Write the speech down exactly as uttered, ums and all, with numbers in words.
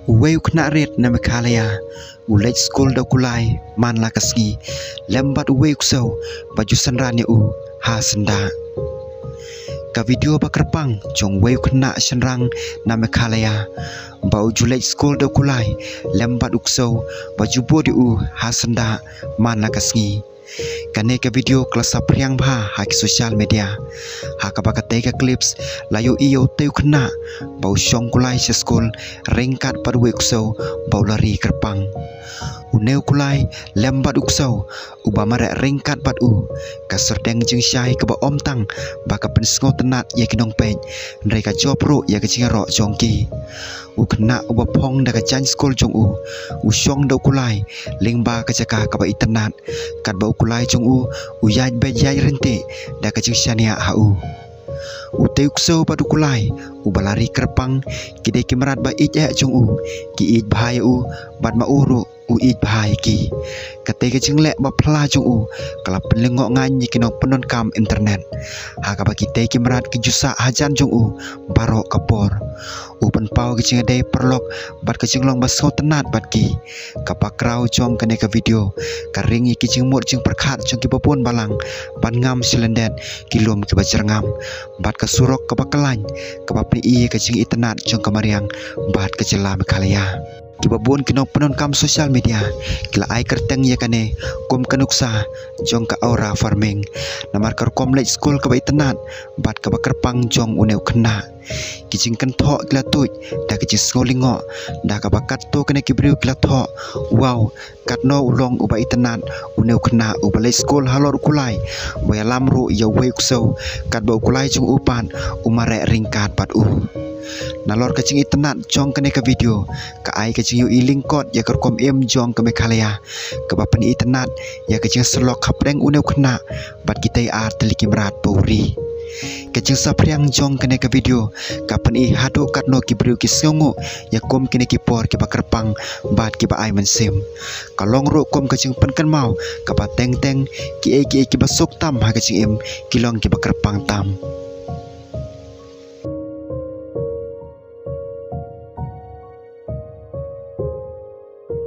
Uwei u khynnah rit na Meghalaya u leit skul da u kulai man la ka sngi lem bad uwei u ksew ba ju synran ïa u ha syndah. Ka video ba kyrpang jong uwei u khynnah shynrang na Meghalaya ba u ju leit skul da u kulai lem bad u ksew ba ju bud ïa u ha syndah man la ka sngi. Kane ka video ka la saphriang bha ha ki social media, ha kaba katei ka clips la ïohi ïa utei u khynnah ba u shong kulai sha skul ryngkat bad uwei u ksew ba u la ri kyrpang. Une u kulai lem bad u ksew uba mareh ryngkat bad u, ka syrteng jingshai kaba ym tang ba ka pynsngewtynnat ïa ki nongpeit, hynrei ka jop ruh ïa ka jingïaroh jong ki. U khynnah uba phong da ka jaiñ skul jong u, u shong da u kulai lyngba ka jaka kaba itynnat, katba u kulai jong u u ïaid beit ïaid ryntih da ka jingshaniah ha u. Utei u ksew bad u kulai uba la ri kyrpang ki dei ki mrad ba ïeit eh jong u, ki ïeit bha ïa u bad ma u ruh u ïeit bha ïa ki. Katei ka jingleh ba phylla jong u ka la pynlyngngoh ngan ïa ki nongpyndonkam internet, ha kaba kitei ki mrad ki ju sah hajan jong u baroh ka por. U pynpaw ka jingïadei paralok bad ka jinglong ba sngewtynnat bad ki. Ka background jong kane ka video ka ring ïa ki jingmut jingpyrkhat jong kiba bun balang ban ngam sha lyndet ki lum kiba jyrngam, bad ka surok kaba khlaiñ kaba pyni ïa ka jingitynnat jong ka mariang bad ka jylla Meghalaya. Kiba bun ki nongpyndonkam social media ki la ai kyrteng ïa kane kum ka nuksa jong ka aura farming, namar ka rukom leit skul kaba itynnat bad kaba kyrpang jong une u khynnah. Ki jingkynthoh ki la tuid da ki jingsngewlyngngoh, da kaba katto katne ki briew ki la thoh, "Wow, katno u long uba itynnat une u khynnah uba leit skul halor u kulai, uba ïalam ruh ïa uwei u ksew, katba u kulai jong u pat u mareh ryngkat bad u." Nalor ka jingitynnat jong kane ka video ka ai ka jingïohi lyngkot ïa ka rukom im jong ka Meghalaya kaba pynitynnat ïa ka jingsyllok hapdeng une u khynnah bad kitei ar tylli ki mrad ba u ri. Ka jingsaphriang jong kane ka video ka pyni haduh katno ki briew ki sngewnguh ïa kum kine ki por kiba kyrpang bad kiba ai mynsiem. Ka long ruh kum ka jingpynkynmaw kaba teng teng, kiei kiei kiba suk tam ha ka jingim ki long kiba kyrpang tam.